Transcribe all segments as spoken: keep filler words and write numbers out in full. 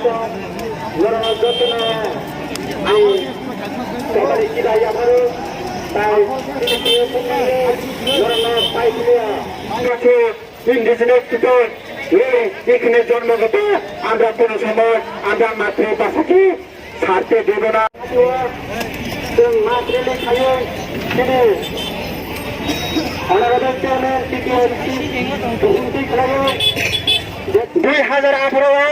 Norok jotono ang kabari kida yapharo, tai tini tini norokno pai phiya. Indigenous people, we এখানে জন্মগত, আমরা কোনো সময় আমরা মাতৃভাষাকে ছাড়তে দেব না। Chwng ma rally khaio, tini honorable chairman T T R C bukhungtwi khlaio. Dui hazar atharo o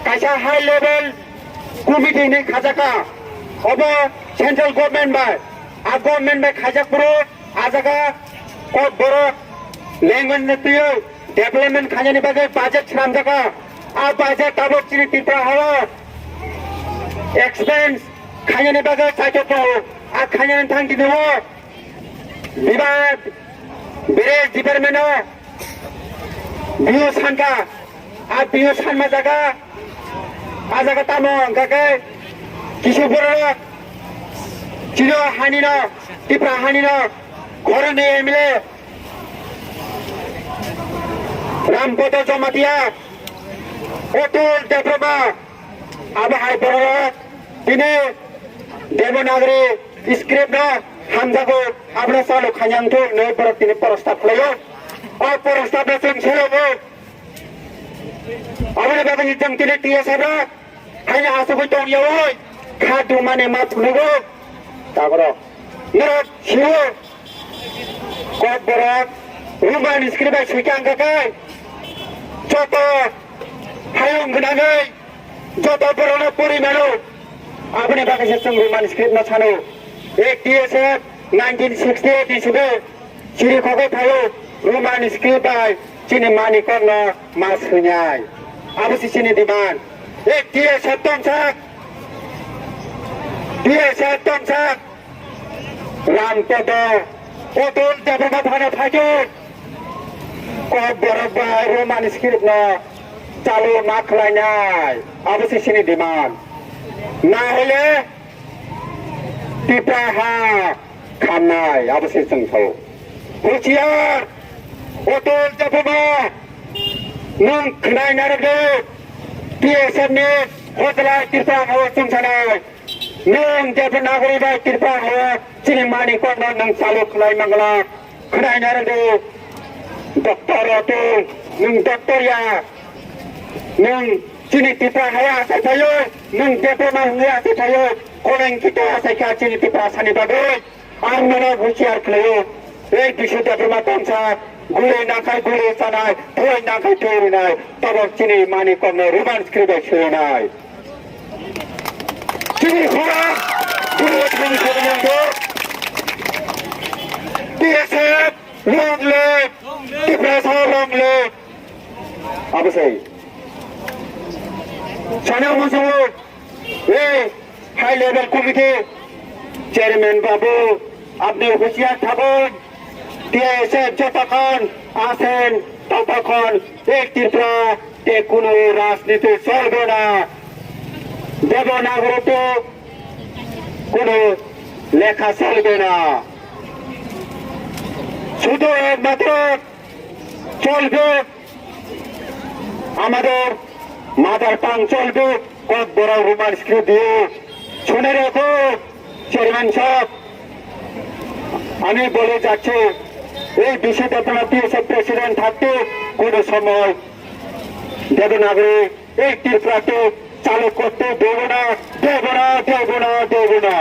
kaisa high level committee hinwi khajaka, obo central government bai, a government bai khajak phuru, a jaga Kokborok language ni twiwi development khainani bagwi budget swnamjaka. A budget tabuk chini Tripura hao expense khainani bagwi chaitok tongo. A khainani thang tini o Bibad Village Department o bill sanka, a bill sanma jaga, a jaga tamo hwnkha khe kisu borok chini o hani no, Tripura hani no, khoroknwi M L A Rampodo Jamatia, Atul Debbarma, abo hai borok tini Devanagari script no hamjago, abono chalo khainang thung hinwi borok tini prostab khlaio. O prostab no chwng selo bo. Aboni bagwi chwng tini T S F rok haino asugwi tongyaui kha dumani ma phunugo. Taborok norok sio Kokborok Roman script bai swikha wngkha khe joto hayung gwnangwi joto borokno pori mano. Aboni bagwi se chwng Roman script no sano. Ek T S F nineteen sixty-eight ni simi chiri khogwi phaio Roman script bai chini mani kokno ma swinai. Abo se chini demand. Ek T S F tongsak, T S F tongsak. Rampodo, Atul Debbarma thana phaikhe Kokborok bai Roman script no chalu ma khlainai, abo se chini demand. Na hole Tripura ha khamnai, abo se chwng sao. Husiar, Atul Debbarma, nwng khwnai narwk di, T S F ni hotelai Tripura ha chwng sanai. Nwng Devanagari bai Tripura hao chini mani kokno nwng chalu khlai mangla, khwnai narwk di. Doctor Atul, nwng doctor ya. Nwng chini Tripura hao achai phaio, nwng Debbarma hwnwi achai phaio, koleng kito achai kha chini Tripura sani bagwi. Ang nono husiar khlaio, ei Bisu Debbarma tongsa, gulwi nangkhai gulwi chanai, thwi nangkhai thwi rwnai, tabok chini mani kokno Roman script bai swnai. Chini khorang, gulwi thani thani nangkhe, T S F, long live, Tiprasa long live. Abo sai. Sana musumu, ei, High level committee chairman babu, apni হুঁশিয়ার থাকুন, T S F যতক্ষণ আছেন ততক্ষণ এই ত্রিপুরাতে কোনো রাজনীতি চলবে না, দেবনাগরীতে কোনো লেখা চলবে না, শুধু একমাত্র চলবে আমাদের মাদার টাং চলবে, ককবরক রোমান স্ক্রিপ্ট দিয়ে। শুনে রাখো চেয়ারম্যান সাহেব, আমি বলে যাচ্ছি, এই বিষয়টা আপনারা T S F প্রেসিডেন্ট থাকতে কোনো সময় দেবনাগরী এই ত্রিপুরাতে চালু করতে দেব না, দেব না, দেব না, দেব না।